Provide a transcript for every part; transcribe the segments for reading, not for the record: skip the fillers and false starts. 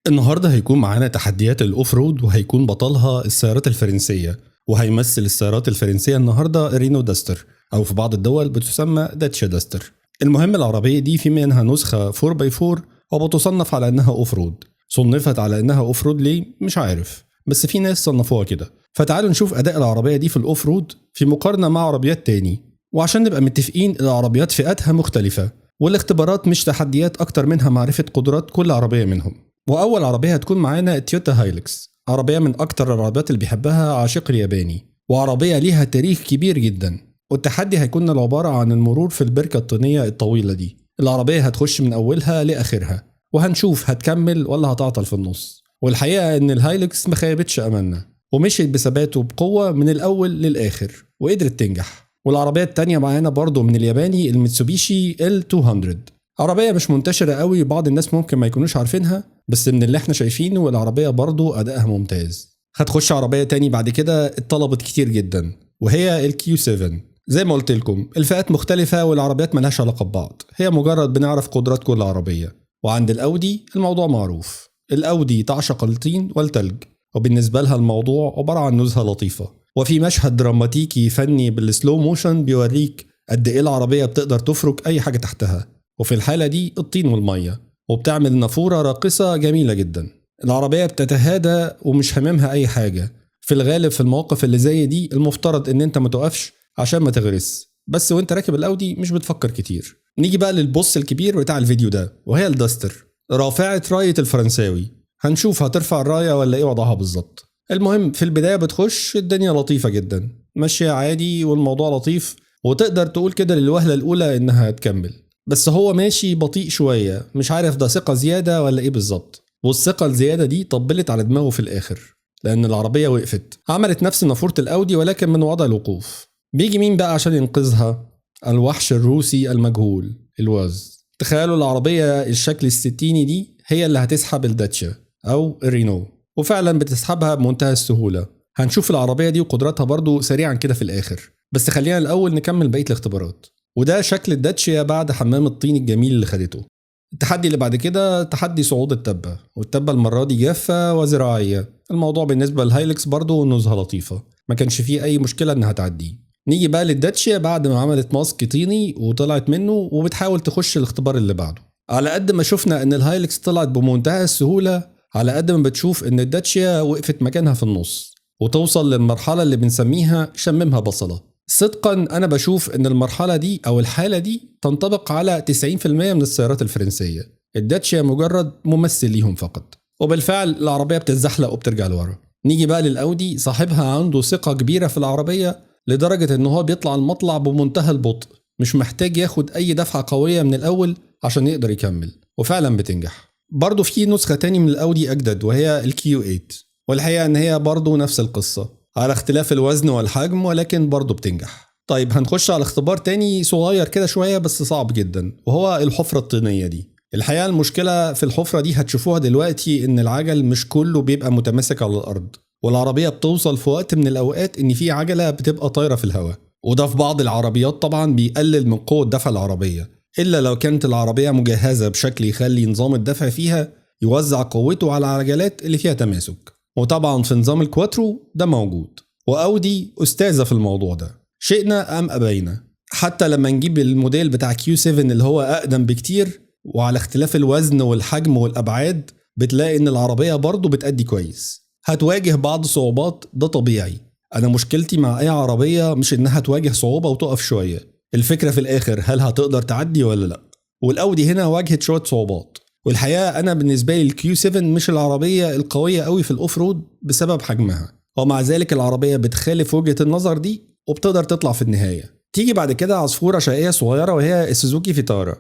النهارده هيكون معانا تحديات ال off-road، وهيكون بطلها السيارات الفرنسية، وهيمثل السيارات الفرنسية النهارده رينو داستر، او في بعض الدول بتسمى داتشيا داستر. المهم العربية دي في منها نسخه 4x4 وبتصنف على انها off-road. صنفت على انها off-road ليه؟ مش عارف، بس في ناس صنفوها كده. فتعالوا نشوف اداء العربية دي في ال off-road في مقارنة مع عربيات تاني. وعشان نبقى متفقين، العربيات فئاتها مختلفة، والاختبارات مش تحديات اكتر منها معرفة قدرات كل عربية منهم. واول عربية هتكون معانا تويوتا هايلكس، عربية من اكتر العربيات اللي بيحبها عاشق الياباني، وعربية ليها تاريخ كبير جدا. والتحدي هيكون عبارة عن المرور في البركة الطينيه الطويلة دي. العربية هتخش من اولها لاخرها، وهنشوف هتكمل ولا هتعطل في النص. والحقيقة ان الهايلكس ما خيبتش املنا، ومشيت بثبات وبقوة من الاول للاخر وقدرت تنجح. والعربية التانية معانا برضو من الياباني الميتسوبيشي L200، عربية مش منتشرة قوي، بعض الناس ممكن ما يكونوش عارفينها، بس من اللي احنا شايفينه العربية برضو أدائها ممتاز. هتخش عربية تاني بعد كده اتطلبت كتير جدا، وهي ال Q7. زي ما قلت لكم الفئات مختلفة والعربيات ملهاش علاقة ببعض، هي مجرد بنعرف قدرات كل عربية. وعند الأودي الموضوع معروف، الأودي تعشق الطين والتلج، وبالنسبة لها الموضوع عبارة عن نزهة لطيفة. وفي مشهد دراماتيكي فني بال slow motion بيوريك قد ايه العربية بتقدر تفرك أي حاجة تحتها، وفي الحالة دي الطين والمية، وبتعمل نافورة راقصة جميلة جدا. العربية بتتهادى ومش هاممها أي حاجة. في الغالب في المواقف اللي زي دي المفترض إن أنت ما تقفش عشان ما تغرس، بس وانت راكب الأودي مش بتفكر كتير. نيجي بقى لل boss الكبير بتاع الفيديو ده، وهي الداستر، رافعة راية الفرنساوي. هنشوف هترفع الراية ولا ايه وضعها بالظبط. المهم في البداية بتخش الدنيا لطيفة جدا، ماشية عادي والموضوع لطيف، وتقدر تقول كده للوهلة الأولى إنها هتكمل، بس هو ماشي بطيء شوية، مش عارف ده ثقة زيادة ولا ايه بالظبط. والثقة الزيادة دي طبلت على دماغه في الآخر، لأن العربية وقفت، عملت نفس نافورة الأودي ولكن من وضع الوقوف. بيجي مين بقى عشان ينقذها؟ الوحش الروسي المجهول الواز. تخيلوا العربية الشكل الستيني دي هي اللي هتسحب الداتشا أو الرينو، وفعلا بتسحبها بمنتهى السهولة. هنشوف العربية دي وقدراتها برضو سريعا كده في الآخر، بس خلينا الأول نكمل بقية الاختبارات. وده شكل الداتشيا بعد حمام الطين الجميل اللي خدته. التحدي اللي بعد كده تحدي صعود التبة، والتبة المرة دي جافة وزراعية. الموضوع بالنسبة للهايلكس برضو نزهة لطيفة، ما كانش فيه أي مشكلة إنها تعدي. نيجي بقى للداتشيا بعد ما عملت ماسك طيني وطلعت منه وبتحاول تخش الاختبار اللي بعده. على قد ما شفنا ان الهايلكس طلعت بمنتهى السهولة، على قد ما بتشوف ان الداتشيا وقفت مكانها في النص، وتوصل للمرحلة اللي بنسميها شممها بصلة. صدقا انا بشوف ان المرحلة دي او الحالة دي تنطبق على 90% من السيارات الفرنسية. الداتشيا مجرد ممثل ليهم فقط، وبالفعل العربية بتتزحلق وبترجع لورا. نيجي بقى للاودي، صاحبها عنده ثقة كبيرة في العربية لدرجة ان هو بيطلع المطلع بمنتهى البطء، مش محتاج ياخد اي دفعة قوية من الاول عشان يقدر يكمل، وفعلا بتنجح. برضو في نسخة تاني من الاودي اجدد وهي ال Q8، والحقيقة ان هي برضو نفس القصة على اختلاف الوزن والحجم، ولكن برضو بتنجح. طيب هنخش على اختبار تاني صغير كده شوية بس صعب جدا، وهو الحفرة الطينية دي. الحقيقة المشكلة في الحفرة دي هتشوفوها دلوقتي ان العجل مش كله بيبقى متماسك على الارض، والعربية بتوصل في وقت من الأوقات إن في عجلة بتبقى طايرة في الهواء، وده في بعض العربيات طبعا بيقلل من قوة دفع العربية، إلا لو كانت العربية مجهزة بشكل يخلي نظام الدفع فيها يوزع قوته على العجلات اللي فيها تماسك. وطبعا في نظام الكواترو ده موجود، وأودي أستاذة في الموضوع ده شئنا أم أبينا. حتى لما نجيب الموديل بتاع Q7 اللي هو أقدم بكتير، وعلى اختلاف الوزن والحجم والأبعاد بتلاقي إن العربية برضو بتأدي كويس. هتواجه بعض صعوبات، ده طبيعي. أنا مشكلتي مع أي عربية مش إنها تواجه صعوبة وتقف شوية، الفكرة في الآخر هل هتقدر تعدي ولا لأ. والأودي هنا واجهت شوية صعوبات، والحقيقة أنا بالنسبة لي ال Q7 مش العربية القوية قوي في ال off-road بسبب حجمها، ومع ذلك العربية بتخالف وجهة النظر دي وبتقدر تطلع في النهاية. تيجي بعد كده عصفورة شقية صغيرة وهي السوزوكي فيتارا.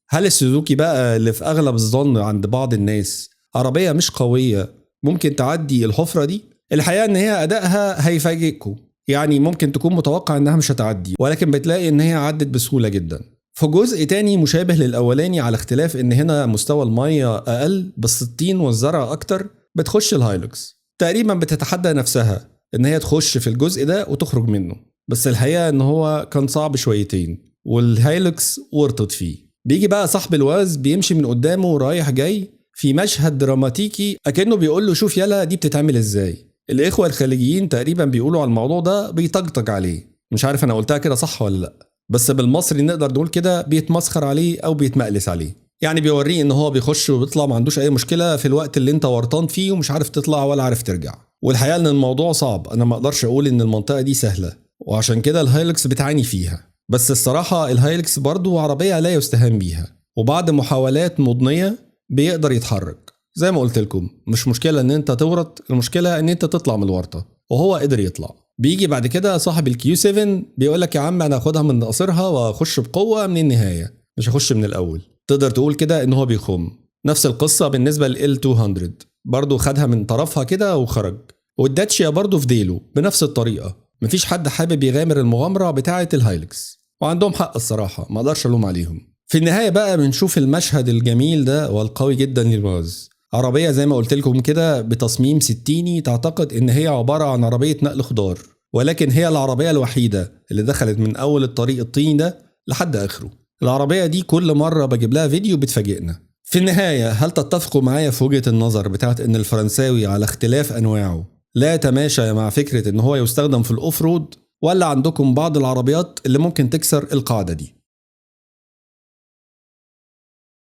هل السوزوكي بقى اللي في أغلب الظن عند بعض الناس عربية مش قوية ممكن تعدي الحفرة دي؟ الحقيقة ان هي ادائها هيفاجئكم، يعني ممكن تكون متوقع انها مش هتعدي، ولكن بتلاقي ان هي عدت بسهولة جدا. في جزء تاني مشابه للاولاني على اختلاف ان هنا مستوى المية اقل بس الطين والزرع اكتر، بتخش الهايلوكس تقريبا بتتحدى نفسها ان هي تخش في الجزء ده وتخرج منه، بس الحقيقة ان هو كان صعب شويتين والهايلوكس ورطت فيه. بيجي بقى صاحب الواز بيمشي من قدامه رايح جاي، في في مشهد دراماتيكي اكنه بيقول له شوف يلا دي بتتعمل ازاي. الاخوة الخليجيين تقريبا بيقولوا على الموضوع ده بيطقطق عليه، مش عارف انا قلتها كده صح ولا لا، بس بالمصري نقدر نقول كده بيتمسخر عليه او بيتمقلس عليه. يعني بيوريه ان هو بيخش وبيطلع ما عندوش اي مشكلة في الوقت اللي انت ورطان فيه ومش عارف تطلع ولا عارف ترجع. والحقيقة ان الموضوع صعب، انا ما اقدرش اقول ان المنطقة دي سهلة، وعشان كده الهايلكس بتعاني فيها. بس الصراحة الهايلكس برضو عربية لا يستهان بيها، وبعد محاولات مضنيه بيقدر يتحرك. زي ما قلت لكم مش مشكلة ان انت تورط، المشكلة ان انت تطلع من الورطة، وهو قدر يطلع. بيجي بعد كده صاحب ال Q7 بيقول لك يا عم انا هاخدها من قصرها واخش بقوة من النهاية، مش هخش من الاول. تقدر تقول كده ان هو بيخم. نفس القصة بالنسبة لل L200، برضه خدها من طرفها كده وخرج. والداتشيا برضه في ديله بنفس الطريقة، مفيش حد حابب يغامر المغامرة بتاعه الهايلكس، وعندهم حق الصراحة، ما اقدرش الوم عليهم. في النهاية بقى بنشوف المشهد الجميل ده والقوي جدا للماز. عربية زي ما قلت لكم كده بتصميم ستيني، تعتقد ان هي عبارة عن عربية نقل خضار، ولكن هي العربية الوحيدة اللي دخلت من اول الطريق الطيني ده لحد اخره. العربية دي كل مرة بجيب لها فيديو بتفاجئنا. في النهاية هل تتفقوا معايا في وجهه النظر بتاعت ان الفرنساوي على اختلاف انواعه لا يتماشى مع فكرة ان هو يستخدم في ال off-road، ولا عندكم بعض العربيات اللي ممكن تكسر القاعدة دي؟